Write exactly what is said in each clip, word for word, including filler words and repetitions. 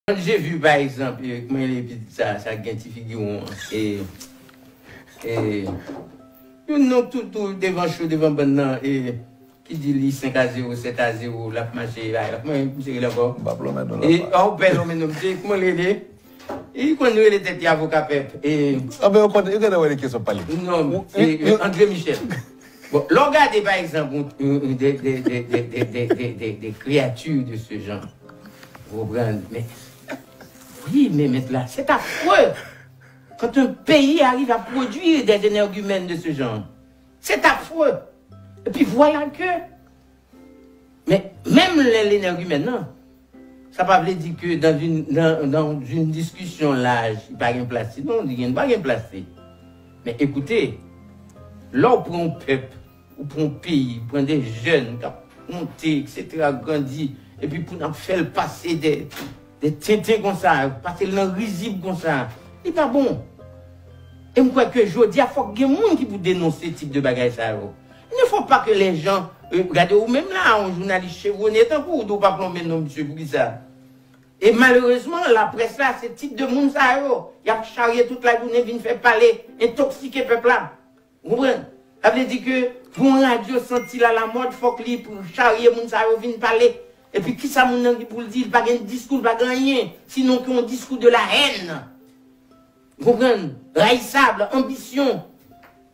Quand j'ai vu, par exemple, e, kòman rele pitit sa, sa gen ti figi won an, e, e, yon nonm tou, tou devan cho, devan bann nan, e, ki di li senk a zewo, sèt a zewo, l ap mache, ay, kòman misye rele ankò? M pa p lonmen non. E, la. Ou pè lonmen non, misye, kòman l rele? Li konn rele tèt li avoka pèp. E, anben, yo konn, yo gentan wè de kiyès w ap pale. Non, e, e, André Michel. Bon, lè w gade, pa egzanp, yon, yon, de, de, de kreyati de ce genre, ou konprann? Men, wi, men mèt la, c'est affreux quand un pays arrive à produire des énergumènes de ce genre. C'est affreux. Et puis voilà que, men, menm lè l énergumène nan, sa pa vle di ke dans une, dans, dans une discussion large, li pa gen plas li. Non, li gen, pa gen plas li. Men ekoute, lè w pran yon pèp, ou pran yon peyi, ou pran de jèn k ap monte, et cetera, grandi, epi pou n ap fè l pase de, de tenten konsa, pase l nan rizib konsa, li pa bon. E m kwè ke jodi a, fòk gen moun ki pou denonse tip de bagay sa yo. Ne faut pas que les gens, euh, gade ou menm la, yon jounalis chevronnen tankou w, ou di w pa plonmen non, misye, poukisa? E malerezman, laprès la, se tip de moun sa yo, y ap charye tout lajounen vin fè pale, entoksike pèp la. Ou konprann? Sa vle di ke pou yon radyo santi l alamòd, fòk li pou charye moun sa yo vin pale. Epi kisa moun nan gen pou l di? Li pa gen diskou, li pa gen anyen, sinon ke yon diskou de la haine. Ou konprann? Rayisab, anbisyon.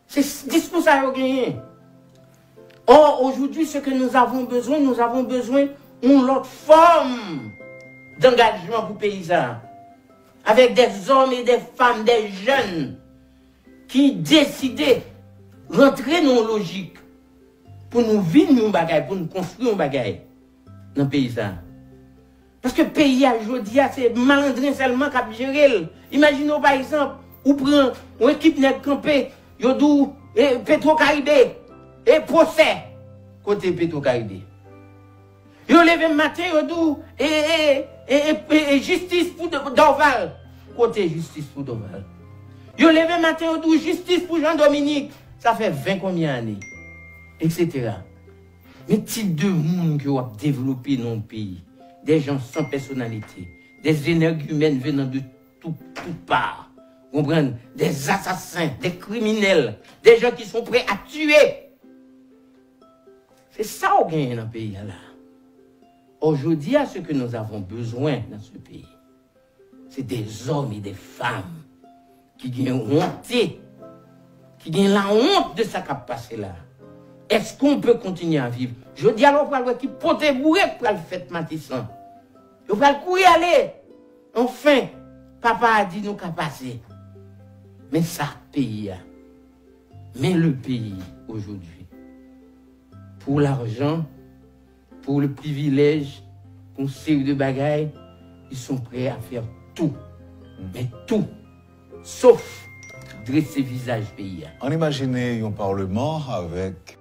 Se s-, diskou sa yo genyen. Or, aujourd'hui, ce que nous avons besoin, nous avons besoin yon lòt fòm d'engagement pou peyi sa a. Avec des hommes et des femmes, des jeunes ki deside rantre nan yon lojik pou nou vin yon bagay, pou nou konstwi yon bagay nan peyi sa a. Paske peyi a jodi a se malandren sèlman k ap jere l. Imajine w pa egzanp, ou pran yon ekip nèg kanpe, yo di w, e, Petro Caribe, e pwosè. Kote Petro Caribe? Yo leve maten, yo di w, e, e, e, e, e, e jistis pou Do-, Dorval. Kote jistis pou Dorval? Yo leve maten, yo di w jistis pou Jean Dominique. Sa fè ven konbyen ane? Etsetera. Men tip de moun ke w ap devlope nan yon peyi. Des gens sans personnalité, des énergumènes venant de tout, tout part. Ou konprann? Des assassins, des criminels, des gens qui sont prêts à tuer. Se sa w genyen nan peyi a la. Or, jodi a, ce que nous avons besoin dans ce pays, c'est des hommes et des femmes ki gen wonte, ki gen lawont de sa k ap pase la. Est-ce qu'on peut continuer à vivre? Jodi a, la, w pral wè ki pote bourèk pral fèt Matisan. Yo pral kouri ale. Anfen, papa a di nou ka pase. Men sa k peyi a. Men le pays aujourd'hui. Pour l'argent, pour le privilège, pour une série de bagages, ils sont prêts à faire tout. Men tou. Sof drese vizaj peyi a. Ann imajine yon palman avèk